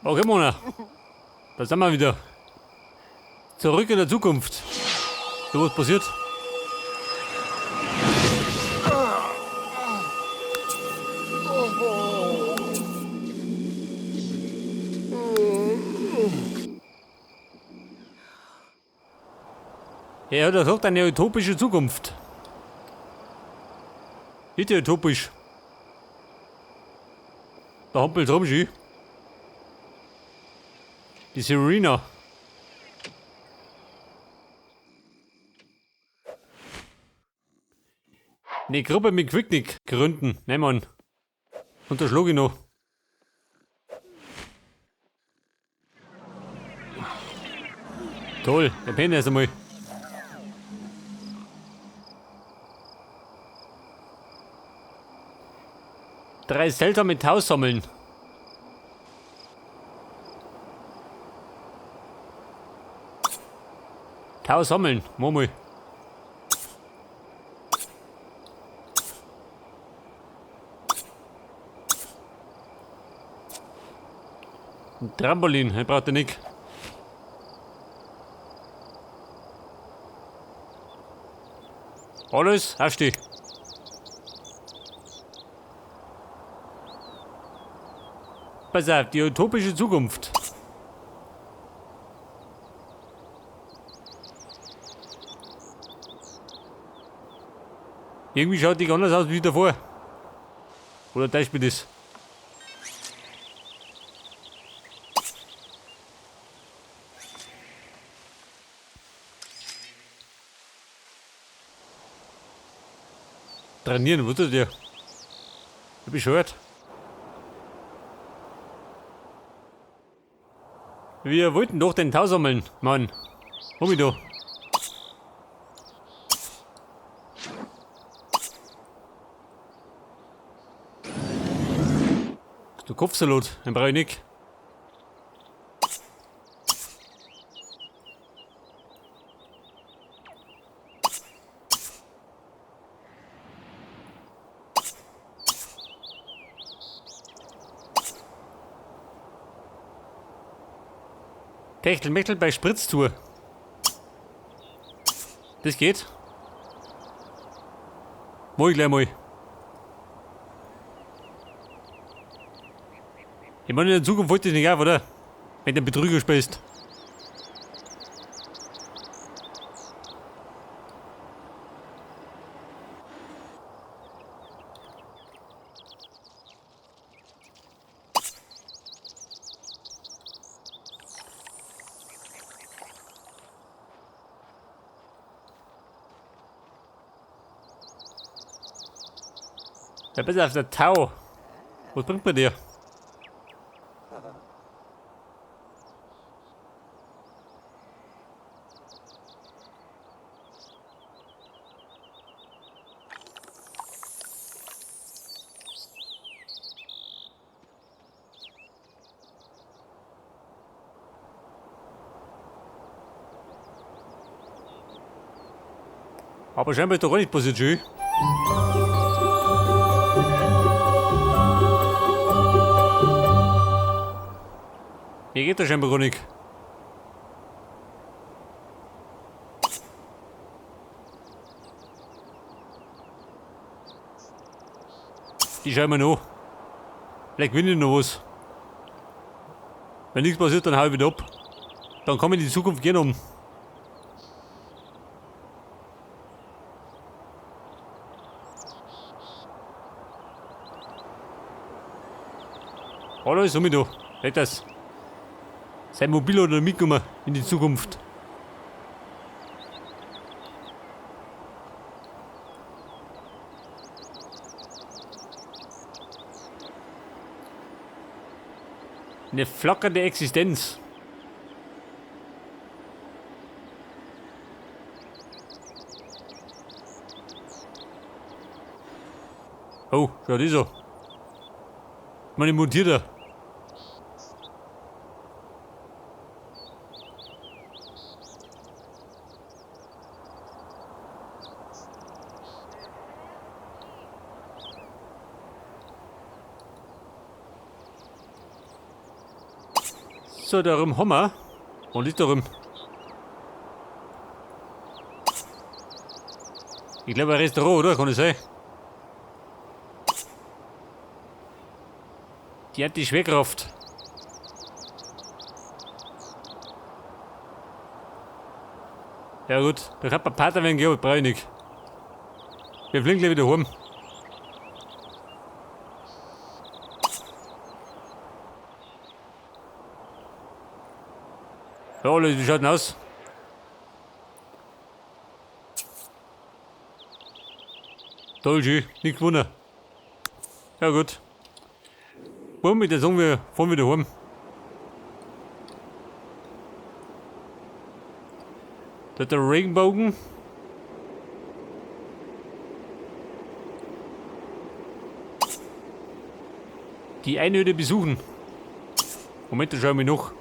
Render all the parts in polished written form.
Okay, Mona. Da sind wir wieder. Zurück in der Zukunft. So, was passiert? Er hat gesagt, eine utopische Zukunft. Nicht utopisch. Da hampelt rum, schön. Die Serena. Eine Gruppe mit Quicknick gründen. Nein, Mann. Unterschlag ich noch. Toll, der pennt erst einmal. Drei seltsame Tau sammeln. Tau sammeln, mach mal. Ein Trampolin, ich braucht er nicht. Alles, hast du. Pass auf, die utopische Zukunft. Irgendwie schaut die anders aus wie davor. Oder täuscht mich das? Trainieren, was tut der? Ich bescheuert. Wir wollten doch den Tau sammeln, Mann. Hol mich da. Du Kopfsalat, den brauch ich nicht. Techtelmechtel bei Spritztour. Das geht. Mach ich gleich mal. Ich meine, in der Zukunft wollte ich nicht auf, oder? Wenn du einen Betrüger spielst. Ja, pass auf, der Tau. Was bringt mir der? Aber scheinbar ist doch gar nicht passiert, schön. Mir geht das scheinbar gar nicht. Die schauen wir noch. Vielleicht gewinne ich noch was. Wenn nichts passiert, dann hau ich wieder ab. Dann kann ich in die Zukunft gehen um. Hallo, ist um da. Leg das. Sein Mobil hat er mitgenommen in die Zukunft. Eine flackernde Existenz. Oh, schau das an. Meine Mutierter. So, da rum haben wir. Und ist da rum. Ich glaube, ein Restaurant, oder? Kann das sein? Die Anti-Schwerkraft. Ja gut, da kann man Pater werden gehen, aber brauche ich nicht. Wir fliegen gleich wieder heim. Ja, Leute, wie schaut denn aus? Toll, schön, nicht gewonnen. Ja gut. Bumm, mit der sagen wir fahren wieder heim. Da hat der Regenbogen. Die Einöde besuchen. Moment, da schauen wir noch.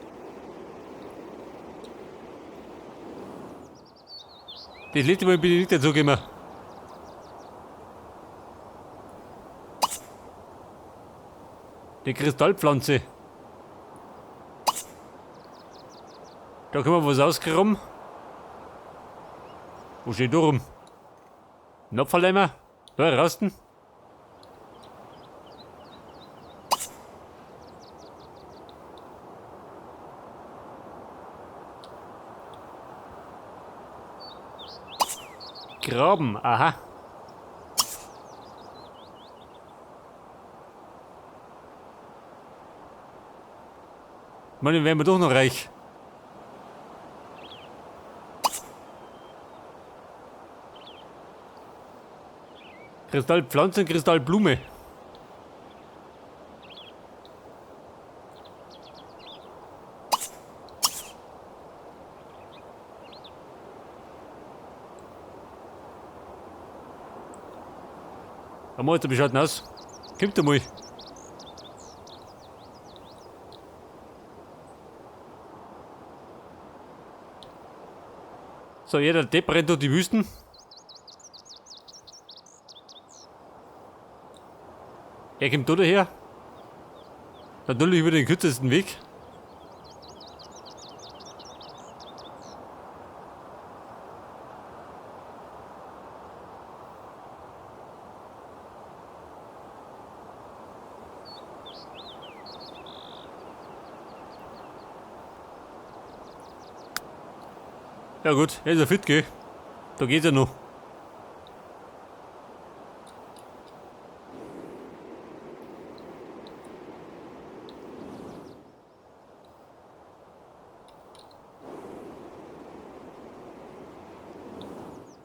Das letzte Mal bin ich nicht dazu gekommen. Die Kristallpflanze. Da können wir was ausgraben. Wo steht da rum? Ein Abfalleimer? Da, rasten. Graben, aha. Mann, werden wir doch noch reich. Kristallpflanze und Kristallblume. Da mach ich, wie schaut denn aus? Kommt da mal. So, jeder Depp rennt durch die Wüsten. Er kommt da daher. Natürlich über den kürzesten Weg. Ja gut, er ist ja fit, gell? Da geht's ja noch.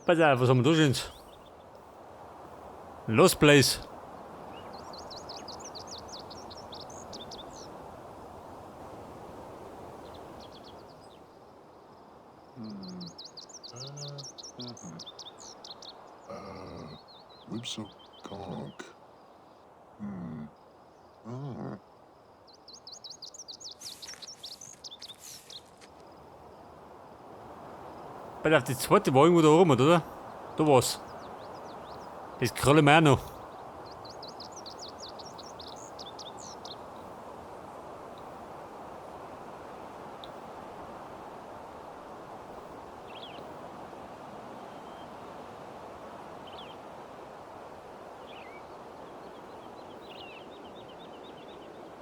Pass auf, was haben wir da schon? Lost Place. Wipsokonk. Ah. Pass auf, die zweite war irgendwo da oben, oder? Da war's. Das kralle wir auch noch.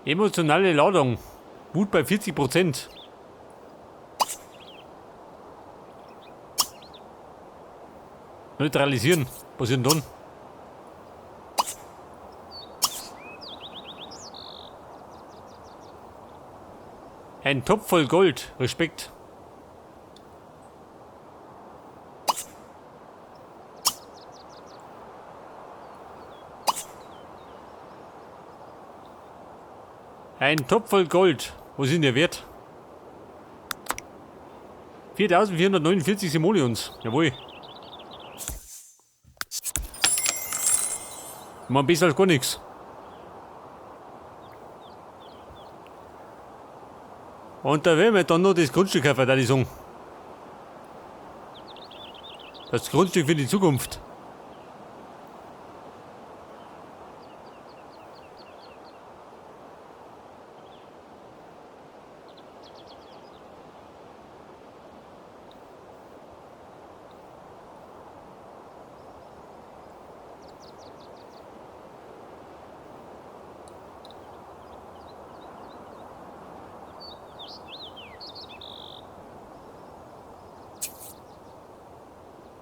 Emotionale Ladung. Wut bei 40%. Neutralisieren. Was ist denn dann? Ein Topf voll Gold. Respekt. Ein Topf voll Gold. Wo sind der Wert? 4449 Simoleons. Jawohl. Man, besser als gar nichts. Und da werden wir dann noch das Grundstück kaufen, da ich sagen. Das Grundstück für die Zukunft.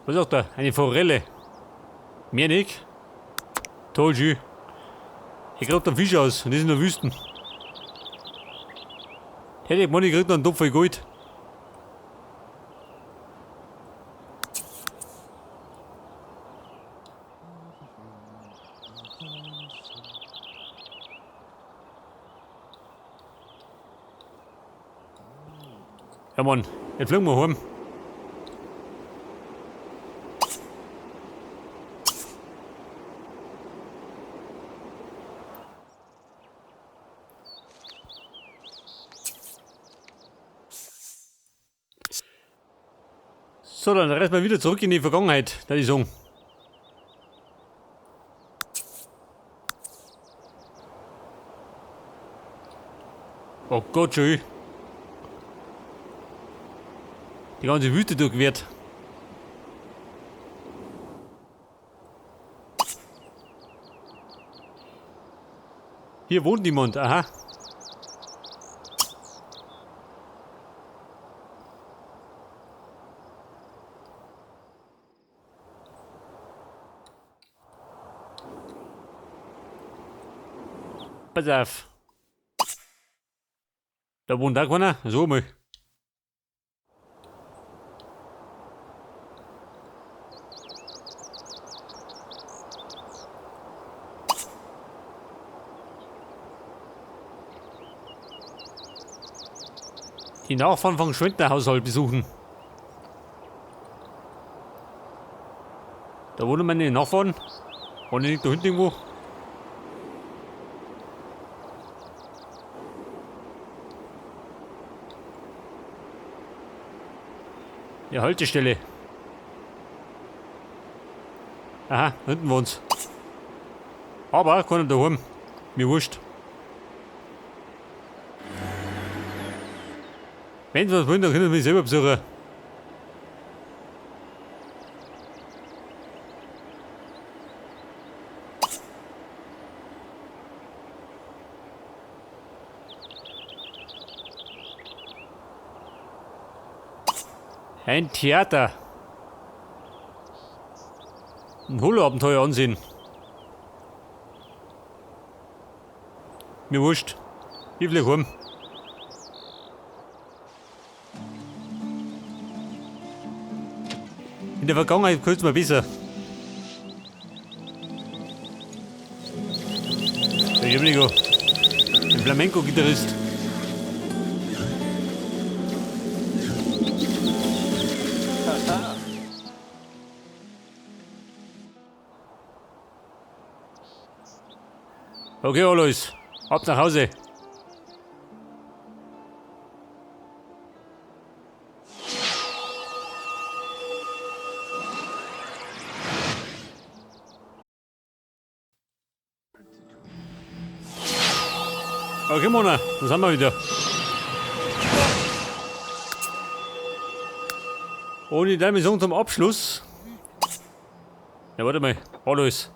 Was sagt er? Eine Forelle. Mehr nicht. Toll, schön. Ich krieg einen Fisch aus und das in der Wüsten. Hätte ich gemeint, ich krieg noch einen Topf voll Gold. Ja Mann, jetzt fliegen wir heim. So, dann reisen wir wieder zurück in die Vergangenheit, da ich sagen. Oh Gott, schön. Die ganze Wüste durchquert. Hier wohnt niemand, aha. Pass auf. Da wohnt auch keiner. So mal. Die Nachfahren vom Schwendnerhaushalt besuchen. Da wohnen meine Nachfahren. Wohnen die nicht da hinten irgendwo? Ja, Haltestelle. Aha, hinten wohnt's. Aber keiner daheim. Mir wurscht. Wenn sie was wollen, dann können sie mich selber besuchen. Ein Theater. Ein Holo-Abenteuer ansehen. Mir wurscht. Ich flieg heim. In der Vergangenheit gefällt's mir besser. Der Jemligo. Ein Flamenco-Gitarrist. Okay, Alois, ab nach Hause. Okay, Mona, da sind wir wieder. Und in der Mission zum Abschluss. Ja, warte mal. Alois.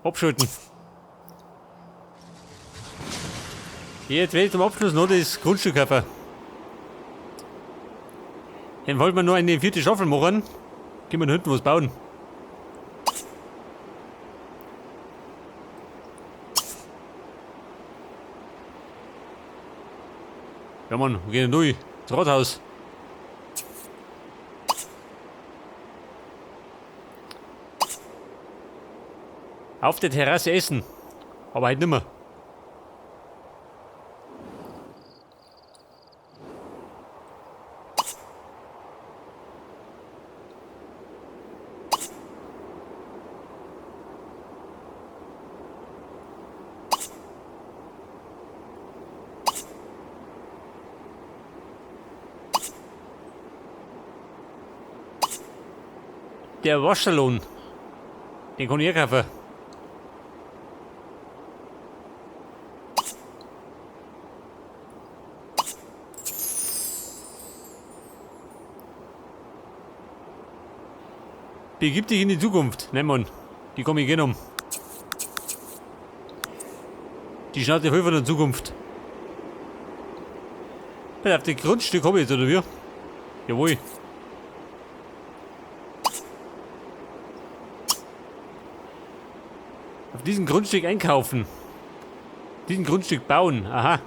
Abschalten. Jetzt werde ich zum Abschluss noch das Grundstück kaufen. Dann wollten wir nur eine vierte Staffel machen. Können wir da hinten was bauen. Ja Mann, wir gehen durch. Das Rathaus. Auf der Terrasse essen. Aber halt nimmer. Der Waschsalon. Den kann ich kaufen. Begib dich in die Zukunft. Nein, Mann. Die komme ich gerne um. Die Schnauze voll von der Zukunft. Pass auf, das Grundstück habe ich jetzt, oder wie? Jawohl. Auf diesem Grundstück einkaufen. Diesen Grundstück bauen. Aha.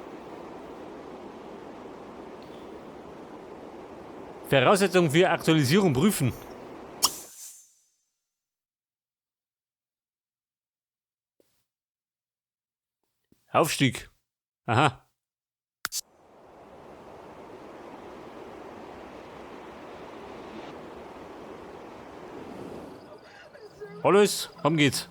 Voraussetzungen für Aktualisierung prüfen. Aufstieg. Aha. Alles, komm geht's.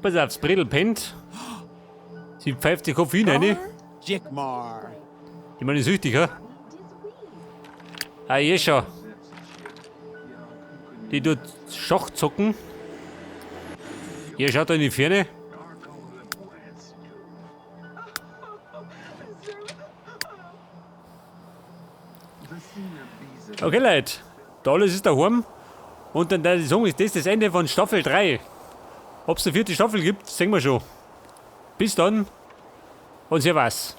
Pass auf, das Bredel pennt. Sie pfeift die Koffein rein. Jikmar. Die meine süchtig, hä? Ah, je schon. Die tut Schach zocken. Ihr schaut da in die Ferne. Okay, Leute. Da alles ist daheim. Und dann der Song ist das das Ende von Staffel 3. Ob es eine vierte Staffel gibt, sehen wir schon. Bis dann und servus.